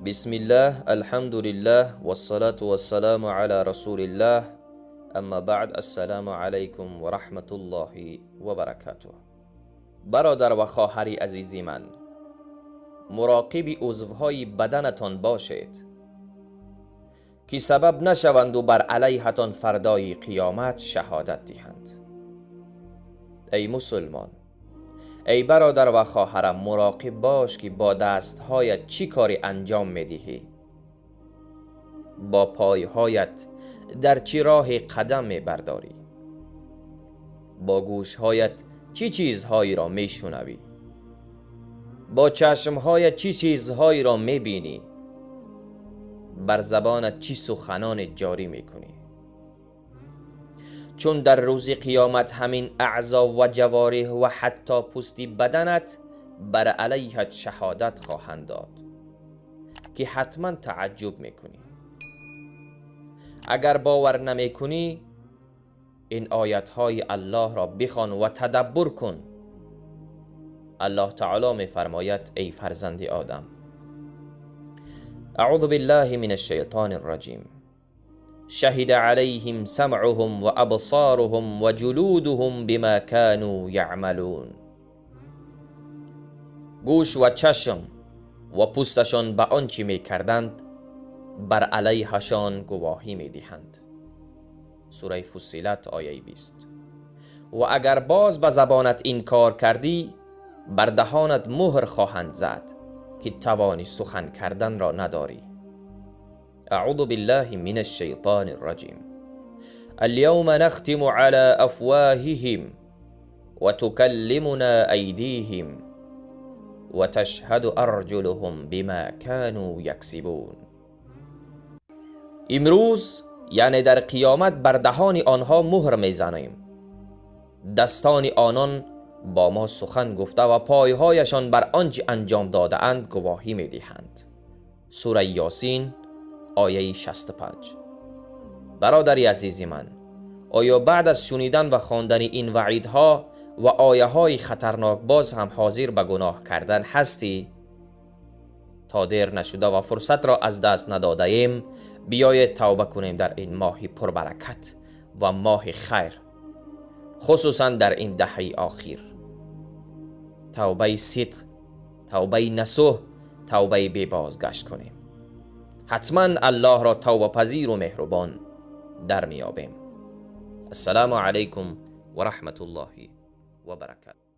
Бисмиллаҳ, алҳамдулиллаҳ, вассалату вассаламу ала расулиллаҳ, амма баъд, ассаламу алайкум ва раҳматуллоҳи ва баракатуҳ. Бародар ва хоҳари азизи ман, муроқиби узвҳои баданатон бошед, ки сабаб нашаванду бар алайҳатон фардои қиёмат шаҳодат диҳанд. Эй мусулмон, эй бародар ва хоҳарам, муроқиб бош, ки бо дастҳоят чӣ коре анҷом медиҳӣ, бо пойҳоят дар чӣ роҳе қадам мебардорӣ, бо гӯшҳоят чӣ чизҳоеро мешунавӣ, бо чашмҳоят чӣ чизҳоеро мебинӣ, бар забонат чӣ суханоне ҷорӣ мекунӣ. Чун дар рӯзи қиёмат ҳамин аъзо ва ҷавориҳ ва ҳатто пӯсти баданат бар алайҳат шаҳодат хоҳанд дод, ки ҳатман таъаҷҷуб мекунӣ. Агар бовар намекунӣ, ин оятҳои аллоҳро бихон ва тадаббур кун. Аллоҳ таоло мефармояд: эй фарзанди одам, аъузу биллаҳи мин ашшайтони рраҷим, шаҳида алайҳим самъуҳум ва абсоруҳум ва ҷулудуҳум бима кану яъмалун. Гӯш ва чашм ва пӯсташон ба он чӣ мекарданд бар алайҳашон гувоҳӣ медиҳанд. Сураи Фуссилат, ояи 20. Ва агар боз ба забонат инкор кардӣ, бар даҳонат муҳр хоҳанд зад, ки тавони сухан карданро надорӣ. أعوذ بالله من الشيطان الرجيم. اليوم نختم على أفواههم وتكلمنا أيديهم وتشهد أرجلهم بما كانوا يكسبون. امروز، یعنی در قیامت، بر دهان آنها مهر میزنیم، دستان آنان با ما سخن گفته و پایهایشان بر آنچه انجام داده اند گواهی میدهند. سوره یاسین، آیه 65. برادری عزیزی من، آیا بعد از شنیدن و خواندن این وعیدها و آیه های خطرناک باز هم حاضر به گناه کردن هستی؟ تا دیر نشده و فرصت را از دست نداده ایم، بیاید توبه کنیم در این ماه پربرکت و ماه خیر، خصوصا در این دهه آخر. توبه صدق، توبه نصوح، توبه بی بازگشت کنیم. حتما الله را توبه پذیر و مهربان در میابیم. السلام علیکم و رحمت الله و برکاته.